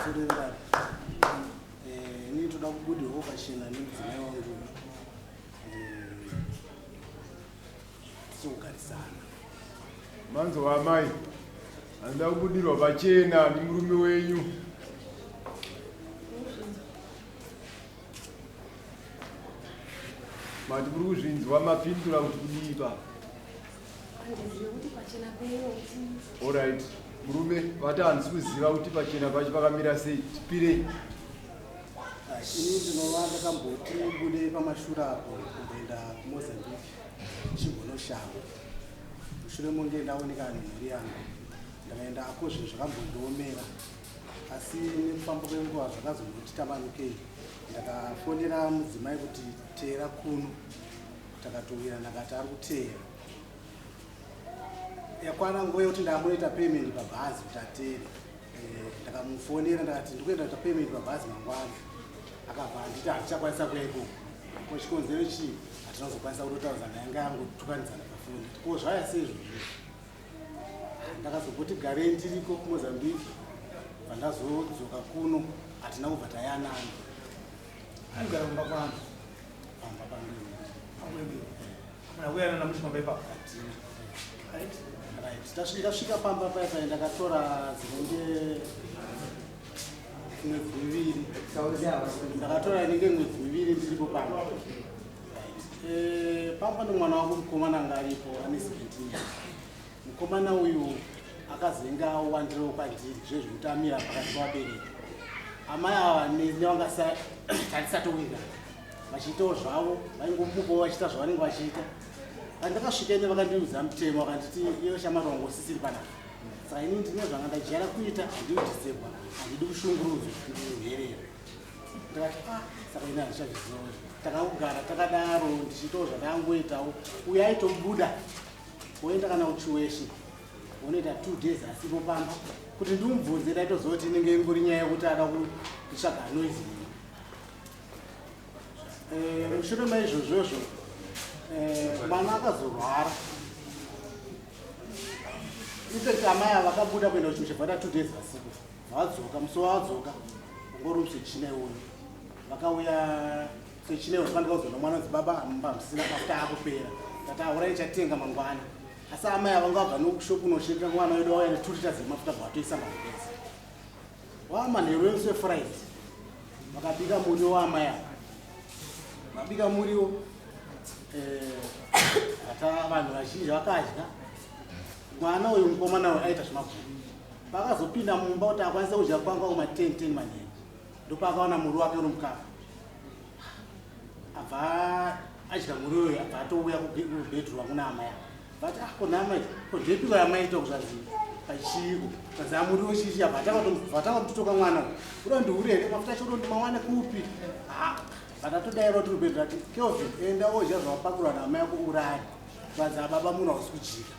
Surendai. Eh, ini toda kubudirwa pachena nemudzimai wangu. Eh, tichikugarisana. Manzwa amai, anoda kubudirwa pachena nemurume wenyu. Mati muri kuzvinzwa mapindura kuti kudii pa? Alright, murume vati handisi kuziva kuti pachena pacho pakamira sei, tipirei. Ini ndinova ndakamboti bude pamashure apo kumboenda kuMozambique chimbonoshava. Mushure monge ndaoneka nemhuri yangu ndakaendako zvinhu zvakambondiomera asi nekufamba kwenguva zvakazongoti tamanukei ndakafonera mudzimai kuti teera kuno takatowirirana akati ari kuteera yakwana nguva yekuti ndamunoita payment pabhazi kuti ateere eh, ndakamufonera ndakati ndikuenda kuita payment pabhazi mangwana akabva anditi handichakwanisa kuya ikoko ko chikonzero chii hatinazokwanisa kutotaudzana yanga yangotukanidzana pafoni ko zvaya sei izvozvo ndakazongoti garei ndiriko kumozambique pandazodzoka kuno hatina kubva tayanana anogara kumba kwanu pamba pangu Hamuna kuyanana muchi pamba ipapo hatina right right ndasvika pamba paya paya ndakatora dzinenge mwedzi miviri ndakatora inenge mwedzi miviri ndiripo pamba eh, pamba nemwana wangu mukomana anga aripo ane 17 years mukomana uyu akazenge awandirawo kwandiri zvezvekuti amira pakati pevabereki amai ava nevanga tatisatowirirana vachiitawo zvavo vaingomukawo vachiita zvavanenge vachiita pandakasvika ine vakandiudza mutemo vakanditi iyo shamwari wangu usisiri panapa saka ini ndine zvanga ndajaira kuita handidi kudisebwa handidi kushungurudzwa ndinherera ndakati ah saka ini handichazviziva takangogara takadaro ndichiitawo zvandangoitawo uyo aitobuda woenda kana kuchiweshe wonoita 2 days asipo pamba kuti ndimubvunze ndaitoziva kuti inenge ingori nyaya yekuti ada kutsvaga noise eh, mushure maizvozvozvo eh, mwana akazorwara infact amai ava vakabuda kuenda kuchimusha vada 2 days vasipo vadzoka musi wavadzoka ungori musi wechina iwoyo vakauya sechina iwoyo pandikazoona mwana unzi baba mumba musina mafuta akupera ndati aurai chatenga mangwana asi amai ava vanga vabva nokushopu unoshendera mwana wedu vauya ne2 liters yemafuta bvatoisa mabhesi wamanheru emusi wefriday vakabika muriwo waamai ava vabika muriwo eh, ata vanhu vazhinji vakadya mwana uyu mukomana uyu aita zvemabhuku pakazopinda mumba kuti akwanise kudya kwanga kuma 10 10 manheru ndopaakaona muriwo wake uri mukaka abva adya muriwo uyu abva atouya kubedroom kuna amai ava vati ah kona amai ko ndepiko yamaita kuzvanzi pachiiko kanzi amuriwo chichi abva atanga kutotoka mwana uyu uda ndihure here mafuta acho udo kupi ah vatatodaira kuti rubedro ati Kelvin enda odya zvawapakurwa naamai ako urare vanzi ababa munhu hausi kujika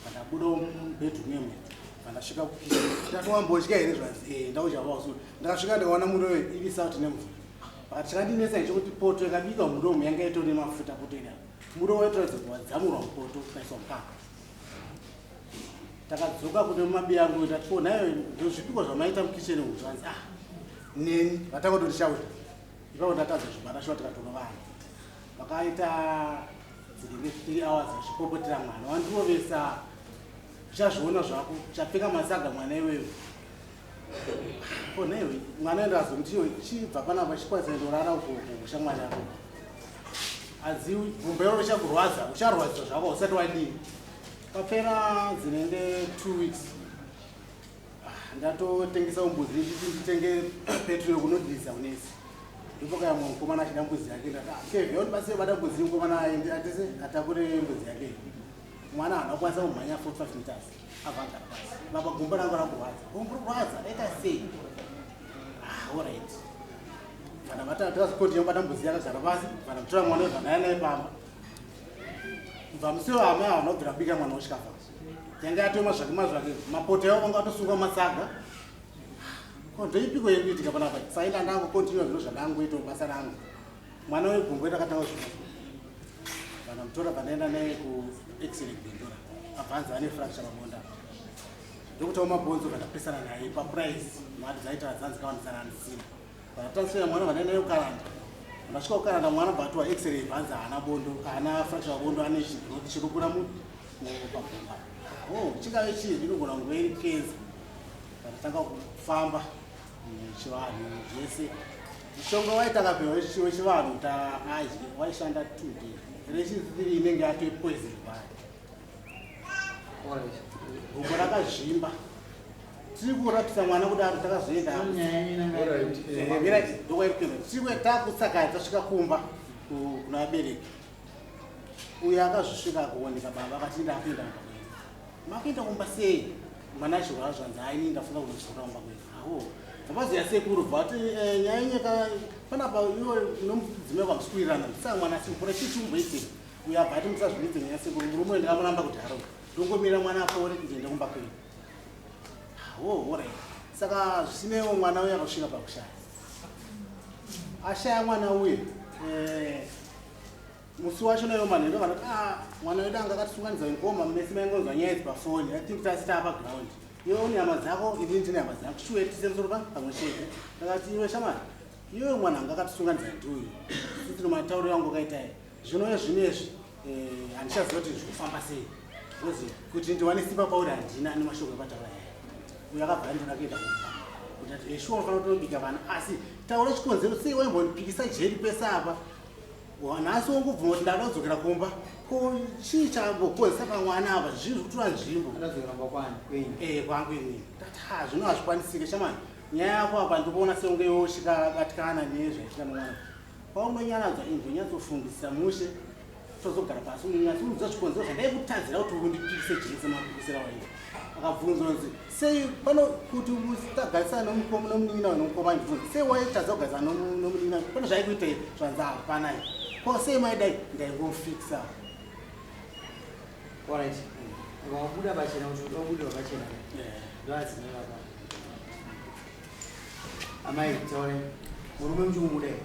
pandabuda mubedroom yemwe pandasvika kukicheni ndati wambodya here zvanzi eh ndaudya baba ndakasvika ndikaona muriwo iri sauti nemvura pakati chakandinetsa nechekuti poto yakabikwa muriwo yanga itori nemafuta poto ina muriwo waitoratidza kuti wadzamurwa mupoto ukaiswa mukaka takadzoka kune mabi angu ndati ko nhayo ndozvipiko zvamaita mukicheni umu zvanzi ah neni vatanga kutotichauta ipapo ndatadza zvibata shuwa tikatorovana vakaita dzinenge 3 hours vachipopotera mwana wandirovesa uchazviona zvako uchapfeka masaga mwana iwewe ko naiwe mwana enda azomuti iwe chibva panapa chikwanisa indorara uko kushamwari yako adzi gumbo iro richakurwadza ucharwadzwa zvako usati wadii papera dzinenge 2 weeks ah, ndatotengesa mbudzi ndichiti nditenge petrol yokunodhisa unesi ndopakaya mumwe mukomana achida mbudzi yake ndati ah, kevi yaundibatsire bata mbudzi mukomana aende atise atakure mbudzi yake mwana haana kukwanisa kumhanya 45 meters abva agara pasi baba gumbo rangu rakurwadza gumbo rikurwadza raita sei ah alright vana vatakazokontinya kubata mbudzi yakagara pasi vana kutora mwana wevana naye pamba kubva musi wamai havana kubvira kubika mwana wechikafa yanga yatoma zvake mazvake mapoto yavo vanga vatosungwa matsaga ko ndoipiko yekuitika panapa sainda ndangokontinua zvino zvandangoitawo basa rangu mwana wegumbo takatanga zvino vana mutora pandaenda naye kuexcellent bendora abvanzi ane fracture pabonda Ndokutawo mabhonzo vandapesana naye paprice, mari dzaita dzanzi kawandisana handisina. Vakatransfera mwana, vandaenda naye kuKaranda. Ndasvika kuKaranda, mwana bva x-ray, bvanzi haana bondo, haana fracture bondo, ane chigrowth chiri kukura pagumba. Oh, chingave chii? Inogona kunge iri kenza. Vandatanga kufamba chivanhu zvese. Mushonga waitanga pewa wechivanhu kuti adye waishanda 2 days, rechi3 inenge yatove poison kwaari. Gumbo rakazvimba. Tiri kurapisa mwana kudaro, takazoenda. Tiri takutsakaya, tasvika kumba kuna vabereki. Uyo akazosvika kuoneka baba, akati, "Ndakuenda kumba kwenyu." "Makuenda kumba sei mwana achirwara?" Zvanzi, "Aini ndafunga kunozorora kumba kwenyu." Awo apazoya sekuru bva ti, "Nyaya yenyika panapa, iwe nomudzimai kwamusikuwirirana, saka mwana asikupora, chii chikumboitika?" Uyo abva ati, "Musazvinitse nyaya sekuru, murume ndakamuramba kudharo, ndongomira mwana apore ndiende kumba kwenyu." Awo, alright. Saka zvisinewo, mwana uyo akasvika pakushaya, ashaya mwana uye musi wacho nayo manhendo vanoti, "Ah, mwana wedu anga akatisunganidza ngoma, mese maingonzwa nyaya idzi pafoni. I think tasi taa paground, iwe une hama dzako, inini ndine hama dzangu, shuwe tise musoro pamwe chete." Ndakati, "Iwe shamwari, iwe mwana anga akatisunganidza ndiuyu, sitino matauriro angu akaitai zvino zvinezvi, handichaziva kuti zvikufamba sei, because kuti ndiwane simba pauri handina nemashoko ekataura yaya." Uyo akabva andina kuenda kumba kuti ati, "Eshuwa unofanira kutobika vana, asi taura chikonzero sei waimbondipikisa jeri pese apa. Nhasi wongobvuma kuti ndada kudzokera kumba, ko chii chambokonzesa pamwana apa? Zvii zviri kutora nzvimbo?" Kwangu inini tati, "Ha, zvino hazvikwanisike shamani, nyaya yako apa ndikuona seunge yochikabatikana nezvaitika nomwana. Paunonyaradza imbonyatsofungisisa mushe, tozogara pasi, unonyatsoudza zvikonzero zvandaikutadzira kuti undipikise jeri semapikisira waita." Akabvunzwa kunzi sei pano kuti usagarisana nomunin'ina nomukoma, ndibvunza sei waitadza kugarisana nomunin'ina, pano zvaikuitei? Zvanzi, "Hapana." Ko sei maidai? Ndaingofikisa. Alright, wabuda pachena kuti wabudirwa pachena, ndoadzimai vaka. Amai, taurai, murume muchikumuda here?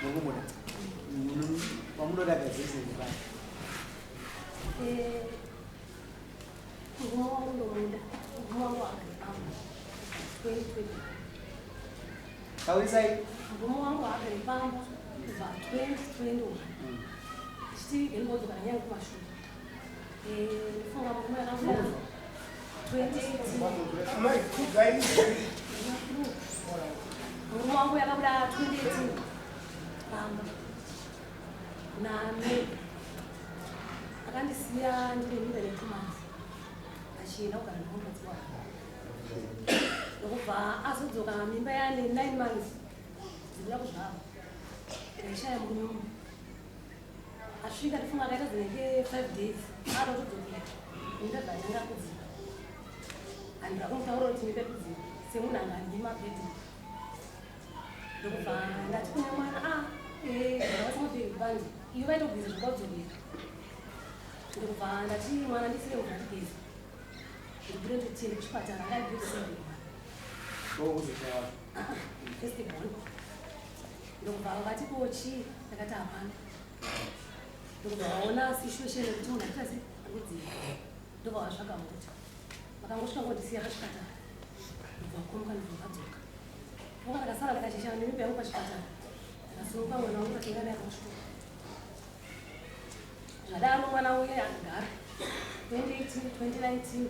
Muri kumuda? Pamunoda agadzirise nepani? Murume wangu ndomuda. Murume wangu akaripamba 2020. Taurisai. Murume wangu akaripamba kubva 2021, tichiti ndingodzoka nenyaya kumashure. Ndifunga murume akabuda 2018. Amai, kudzai. Murume wangu yakabuda 2018 pamba name, akandisiya ndine mimba ne2 months, achienda kugara nemukadzi wake, ndokubva azodzoka mimba yane 9 months dzinoda kuzvarwa. Ndaishaya murume mumwe asvika, ndifunga akaita dzinenge 5 days, ada kutodzokera, mimba bva kudzika. Handira kumutaura kuti mimba kudzika semunhu anga andima pedro. Ndokubva ndati kune mwana, "A, ndavasamaperi bandi iyo vaitogwiza zvokaudzokera." Ndokubva ndati, "Mwana, ndisire mvura ndigeze, ndibude nditiende kuchipatara." Angaibudi seven, first born. Ndokubva vati, "Ko chii?" Ndakati, "Hapana." Ndokubva vaona situation yekuti munhu aita se akudzika, ndobva vatsvaga mota, vakangosvika ngondisiya pachipatara, ndobva vakomuka, ndobva vadzoka. Ndoka ndakasara ndakachechana nemimba yangu pachipatara, ndakasununguka mwana wangu, ndatenga naye kumashure. Zvadaro mwana uye akagara 2018, 2019,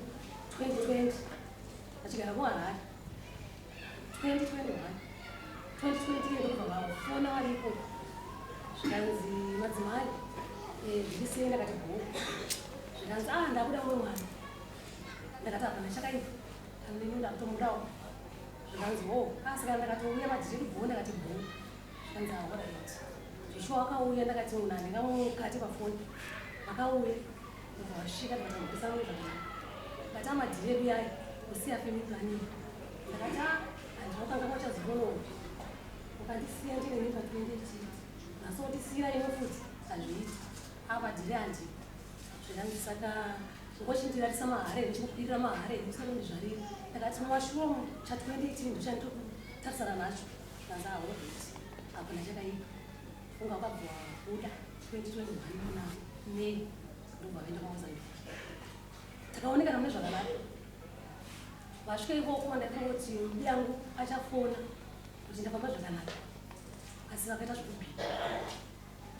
2020 achigara kuHarare. 2021, 2020 ndokubva vafona vari ikoko, zvikanzi, "Madzimai, zviri sei?" Ndakati, "Bho." Zvikanzi, "A, ndakuda mumwe mwana." Ndakati, "Hapana chakaipa, kana neni ndakutomudawo." Zvikanzi, "Ho, asi kana ndakatouya madhiri bho." Ndakati, "Bho." Zvikanzi, "Alright." Zvishuwa akauya. Ndakati munhu handingamukati pafoni. Akauya, ndobva vasvika, ndikatambopisana zvakanaka. Ndakati, "Amadhiri edu yaya kusiya family planning." Ndakati, "A, handinokanga kwachazononopi, ukandisiya ndine mimba 2018, nhasi wondisiyira ino futi, hazviiti, apa dhiri handipo." Zvikanzi, "Saka ngochindirarisa mahara here, chikukwirira mahara here, usina kundizvarira?" Ndakati, "Mumashure cha2018 ndochandiri kutarisana nacho." Zvikanzi, "Alright, hapana chakaipa." Funga wakabva wabuda 2021 muna May, ndobva vaenda kwaMozambique. Takaonekana mune zvakanaka. Vasvika ikoko ndaifunga kuti mudiyangu achafona kuti ndafamba zvakanaka, asi vakaita zvekubika.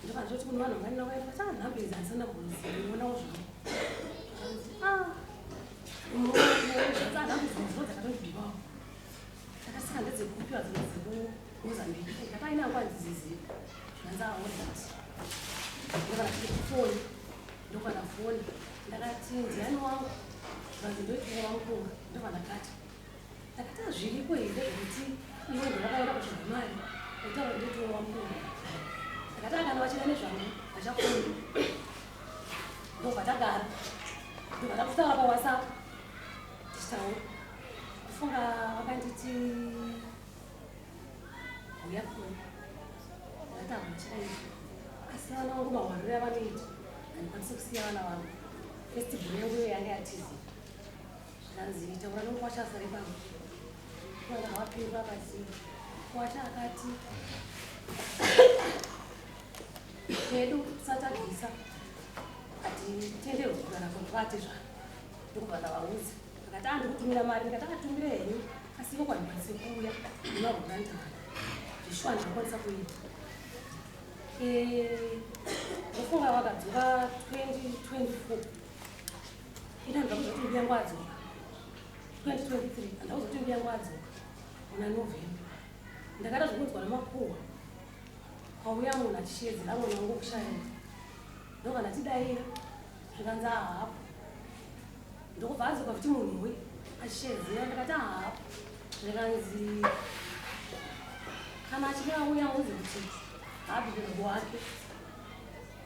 Ndobva ndoti kune vanhu vangani vakaenda vati, "Ah, nhamba idzi handisana kudzionawo zvangu." Zvakanzi, "Ah, zvanzi nhamba idzi ndo dzakatondibikawo." Ndakati, "Saka ndedzekupiwa dzimwe dzekuMozambique?" Ndikati, "Aina hangu handidzizivi." Zvanzi, "Ah, alright." Ndobva ndati foni, ndobva ndafona. Ndakati, "Ndiani wangu?" Zvanzi, "Ndoitiwo wamukunga." Ndobva ndakati, ndakati, "Hazviriko here zvekuti iwe ndovakaenda kutsvaga mari utaura ndoitiwo wamukunga?" Ndakati, "Akana vachida nezvangu vachafoni." Ndobva tagara, ndobva takutaura paWhatsApp tichitaura. Kufunga vakanditi, "Uya kuno." Ndakati, "Havana chaizvo, asi vana vangu mahwariro avanoita handikwanisi kusiya vana vangu. First born yangu iyo yanga yatizi." Zvikanzi, "Taura nomukwasha asare pano." Ndakavapindura akati, mukwasha akati, "Kwedu tisatagisa hatitenderwi kugara kwati zvano." Ndokubva ndavaudza. Akati, "A, ndikutumira mari." Ndikati, "Atumire henyu, asi iko kwandikwanise kuuya ndimarurandana zvishuwa ndinokwanisa kuita." Ndofunga vakadzoka 2024. Ina ndakuzoti mbuya yangu adzoka 2023, handakuzoti mbuya yangu adzoka muna November. Ndakaita zvokunzwa namakuhwa, kwauya munhu achishedzera mwana wangu kushaya. Ndobva ndatidaira, zvikanzi ahapo. Ndokubva adzoka futi munhuwe achishedzera. Ndakati ahapo, zvikanzi kana achinge auya muudze kuti haabvike baba wake.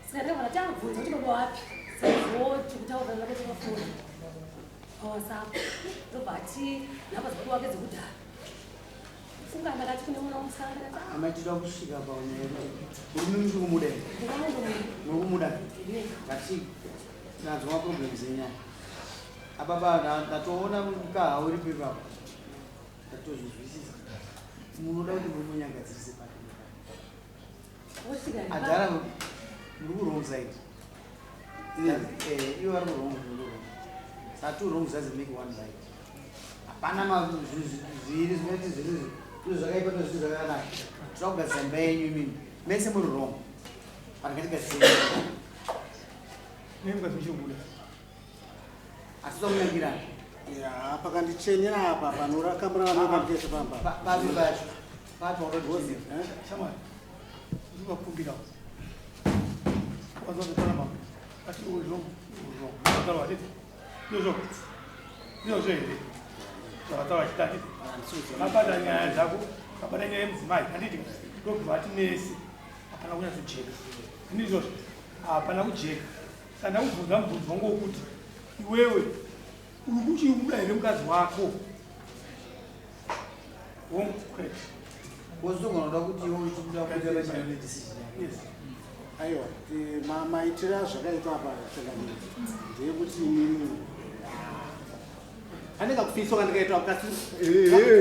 Saka ndakabva ndati abvunza kuti baba wapi, sezvo tikutaurana kuti pafoni paWhatsApp. Ndobva ati nhamba dzababa wake dzekudhara. Funga ndakati kune mwana womusikana, ndakati, "Ah, Amaitira kusvika panyaya yekuti murume muri kumuda here? Ndingangomuda. Muri kumuda? Ngati tanzwa maproblems enyaya apapa. Ndatoona mukaha uripo ipapo, ndatozvizwisisa. Munoda kuti murume unyagadzirise pake. Adhara, muri kuwrong side. Ivo vari kuwrong, muri kuwrong. Saka two wrongs doesn't make one right. Hapana zvinhu zviviri zvinoti zviri izvo zvakaipa tozvii zvakanaka. Toda kugadzisa imba yenyu. Imimi mese muri wrong, but ngatigadzisei. Nei mukadzi muchikubuda? Asi tokunyangirana. Ya, pakandichenera apa panorakambura vanopandikese pamba. Papi pacho? Papi wakati? Shamwari, ndinokumbirawo wazozotara mama ati uri wrong, uri wrong. Zvakataura hatiti ndizvo ndizvo here zvakataura chiti hatiti kabata nyaya dzako, kabata nyaya yemudzimai, handiti? Ndobva ati nese hapana kunyatsojeka, ndizvozvo? Hapana kujeka. Saka ndakubvunza mubvunzo wangu wokuti iwewe uri kuchimuda here mukadzi wako? Wrong, correct? Wozogona kuti iwe uchikuda kuita pachine nedecision yako. Yes. Aiwa, maitiro azvakaita apa changamire ndeyekuti inini ane kakufiswa kandikaitwa kasi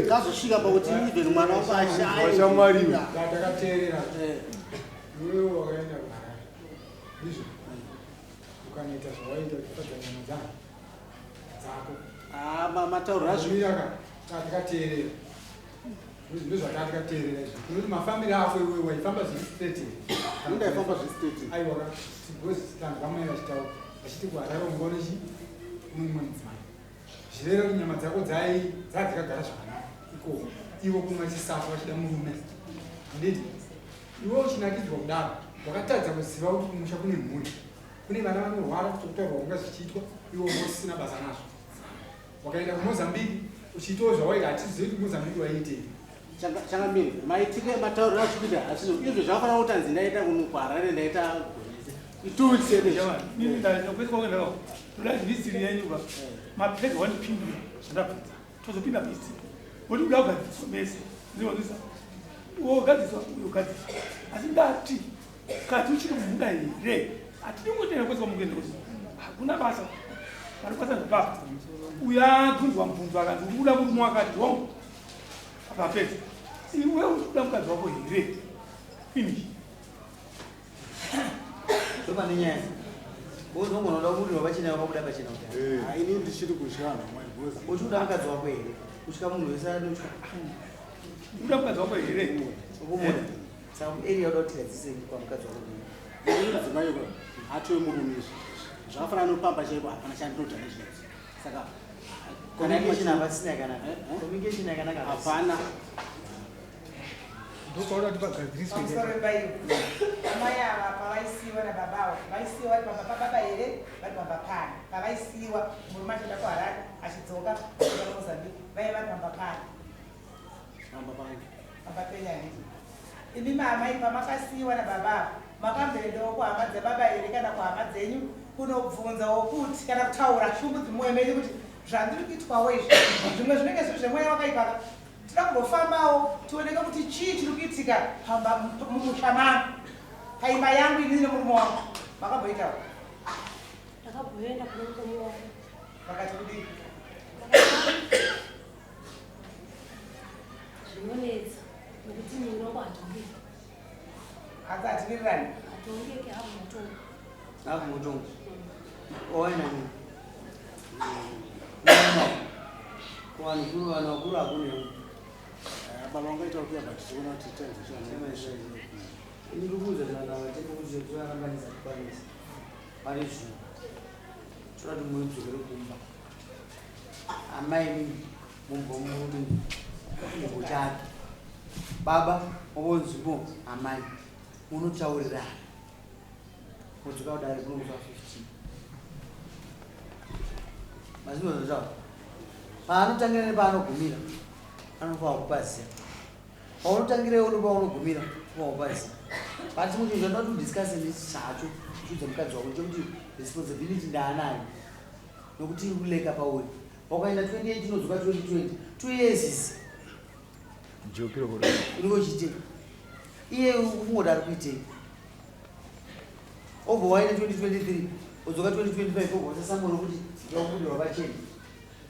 kazosvika pakuti even mwana wangu ashaye. Washamwari. Ndakateerera. Iwewe wakaenda kuHarare, ndizvo? Ukanoita zvawaita uchifadza nyama dzako. Ah, matauriro azvo. Zvimira ka, takateerera, ndozvatakateerera izvo. Kunoti mafambiro ako iwewe waifamba zviri straight here? Ndaifamba zviri straight. Aiwa ka, because tanzwa mai vachitaura vachiti kuHarare ungaone chi mumwe mudzimai, zvirere kuti nyama dzako dzadzakagara zvakanaka ikoko, ivo kuno vachisafa vachida murume, handiti? Iwe uchinakidzwa kudaro, wakatadza kuziva kuti kumusha kune mhuri, kune vana vanorwara, kutokutaurwa kunga zvichiitwa, iwe unga usisina basa nazvo. Wakaenda kuMozambique uchiitawo zvawaita, hatizivi kuti Mozambique waiitei. Changamire, maitike matauriro azvo kuita hazvizvo izvo zvakafanira kuti anzi ndaita kuno kuHarare ndaita gorese 2 weeks chete. Kwese kwakuendako toda history yenyu ka. Mapedza wandipindura zvandabvunza, tozopinda history woti kuda kugadziswa mese. Ndizvozvisa wogadziswa uyo ugadziswa, asi ndati kati uchiri kumuda here? Hatidi kutenda kwese kwamukuenda kwese, hakuna basa parikubasa zvepapa. Uyo abvunzwa mubvunzo akanzi uri kuda murume wakati, wrong, apapedza. Iwe uri kuda mukadzi wako here? Finish. Ndopane nyaya. Unogona kuda kubudirwa pachena wakabuda pachena kudai. Ah, ini ndichiri kutya vanhu vamwari because Uchikuda mukadzi wako here? Kutya munhu wese anotya. Uda mukadzi wako here? Ukumuda. Saka area yoda kuti tigadzise pamukadzi wako ndini. Ini mudzimai uko atove murume izvi zvakafanana nopamba chaiko hapana chandinoita nezvinezvi saka Communication hapasina yakanaka. Eh, eh? Communication yakanaka hapasina. Hapana. Ndopaoda kuti pagadziriswe. Pamusoro pemba iyo, amai ava pavaisiyiwa nababa ava, vaisiyiwa vari pamba pababa here, vari pamba pani? Pavaisiyiwa murume achienda kuHarare, achidzoka achienda kuMozambique, vaiva vari pamba pani? Pamba pangu. Pamba penyu handiti? Imi maamai pamakasiyiwa nababa ava, makamboendawo kuhama dzababa here kana kuhama dzenyu kunobvunzawo kuti kana kutaura shungu dzimwoyo menyu kuti zvandiri kuitwawo izvi, zvimwe zvinenge zviri zvemweya wakaipa ka? Tinoda kumbofambawo tioneke kuti chii chiri kuitika pamba mumusha mangu, paimba yangu inini nemurume wangu. Makamboitawo? Ndakamboenda kune murume wangu. Vakati kudii? Zvinonetsa nekuti muviri wangu hatongeki. Hanzi hatiwirirani. Hatongeki hapo mutongo. Hapo mutongo. Owaina nini? Vanhu kuru vanhu vakuru hakuna. Baba vangaita kuya but tikuona kuti taizoshandisa. Ini ndikuudza zvana vatemo kuti tovarambanisa kukwanisa. Pari zvino. Toda kuti mudzokere kumba. Amai mimi mubva murume chimbo chake. Baba vovonzwimo amai munotaurirana. Mudzoka kudare kuno musi wa 15. Mazino zvacho. Paanotangira nepaanogumira anofanira kupaziva. Paunotangira iwe nepaunogumira unofanira kupaziva. But chimwe chinhu chandoda kuti udiscuss nechacho uchiudza mukadzi wako chekuti responsibility ndaanayo nokuti iri kuleka pauri. Wakaenda 2018 unodzoka 2020 2 years is Jokero kudai. Unenge uchiitei? Iye ukungoda ari kuitei? Obva waenda 2023 odzoka 2025 obva wasasamura kuti ndakubudirwa pachena.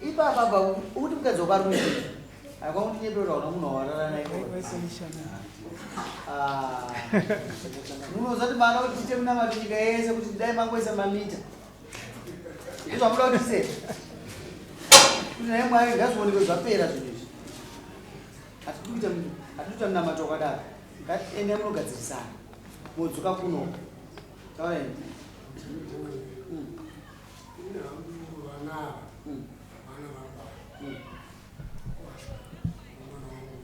Ipapa apa ukuti mukadzi wako ari kuitei? Haikwakuti nyepera kuti hauna munhu wawarara naye. Ah. Munozati mana kuti tiite munamato nyika yese kuti dai mangoisa mamita. Izvo zvamuda kuti sei? Kuti naye Mwari ngazvionekwe zvapera zvinhu izvi. Hatidi kuita munamato wakadaro. Ngatiende munogadzirisana. Modzoka kuno. Taura imi. Ini hangu vana ava, vana vangu ava. Mwana wangu.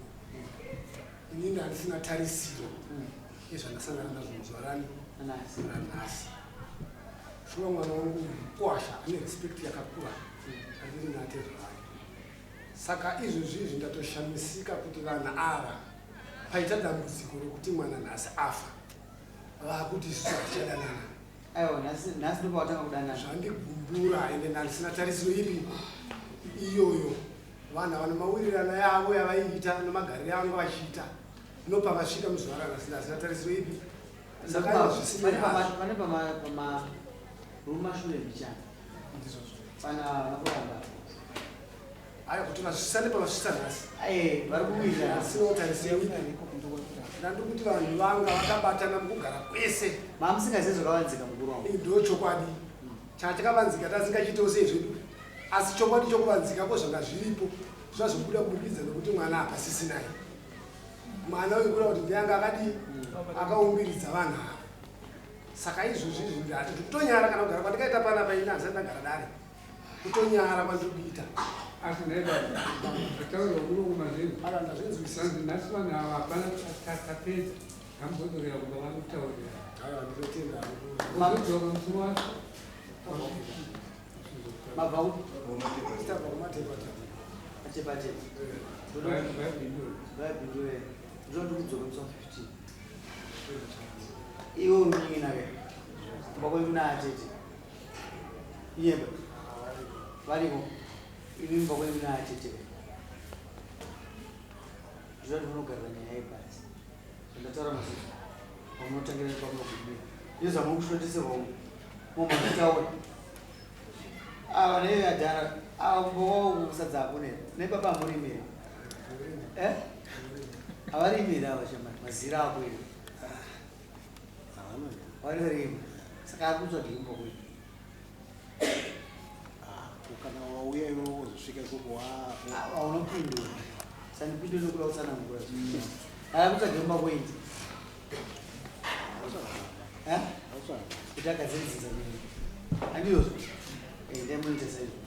Inini handisina tarisiro yezvandasangana nazvo muzuva rani ranhasi. Shuwa mwana wangu mukwasha ane respect yakakura andiri natezvara vake. Saka izvozvi izvi ndatoshamisika kuti vanhu ava paita dambudziko rekuti mwana nhasi afa vakuti isusu hatichadanana. Aiwa, nhasi ndopawatanga kudanana. Zvandigumbura ende ndandisina tarisiro ipi iyoyo. Vanhu ava nemawirirano yavo yavaiita nemagariro avo vachiita nopavasvika muzuva ranhasi ndasina tarisiro ipi. Saka aiwa zvisinei hazvo. Pane pamarumashure mbichana. Pana vakuramba. Aiwa kuti vasvisane pavasvisa nhasi. Vari kuwirirana. Asina tarisiro ipi. Ndandikuti vanhu vanga vakabatana mukugara kwese. Mamusingazivi zvakavanzika mukuru wangu. Ndo chokwadi. Chachakavanzika tasingachiitewo sei zvedu. Asi chokwadi chokuvanzika ko zvanga zviripo zvazobuda kuburikidza nekuti mwana hapasisinai. Mwana uyu kura kuti ndiye akadii akaumbiridza vanhu ava. Saka izvozvi izvi ndati kutonyara kana kugara kwandikaita panapa ini handisati ndagara dare. Kutonyara kwandiri kuita. Asi nhai baba, zvataurwa kuno kumazvinhu. Ala ndazvinzwisisa. Zvanzi nhasi vanhu ava hapana tapedza. Ngamuzodzokera kumba vanotaurira. Aiwa ndinotenda. Muzodzoka musi wacho. Mabva kupi? Tabva kuMatepatepa. Matepatepa. Vaibindura. Ndinoti kudzoka musi wa 15. Iwe uri munin'ina ke? Kumba kwenyu kuna atete. Iyemba. Variko. Imi mumba kwenyu kuna atete. Ndinoti munogarira nyaya yebhasi. Zvandataura mazita. Pamunotangira nepamunogumira. Izvo zvamuri kushoteserwa umu. Mumatotaura. Ava neyo yadhara. Ava kumbowawo kusadza hakuna here? Nebaba hamurimi here? Eh? Havarimi here ava shamari? Mazira ako here? Vanorima. Saka ari kutsvaga imba kwenyu. Kana wauya iwe wozosvika ikoko Unopindura. Sandipindure nekuda kutsanangura. Aya kutsvaga imba kuenda. Eh? Kuti agadziridzidza nini. Handizvozvo. Eh, ndai munoita saizvo.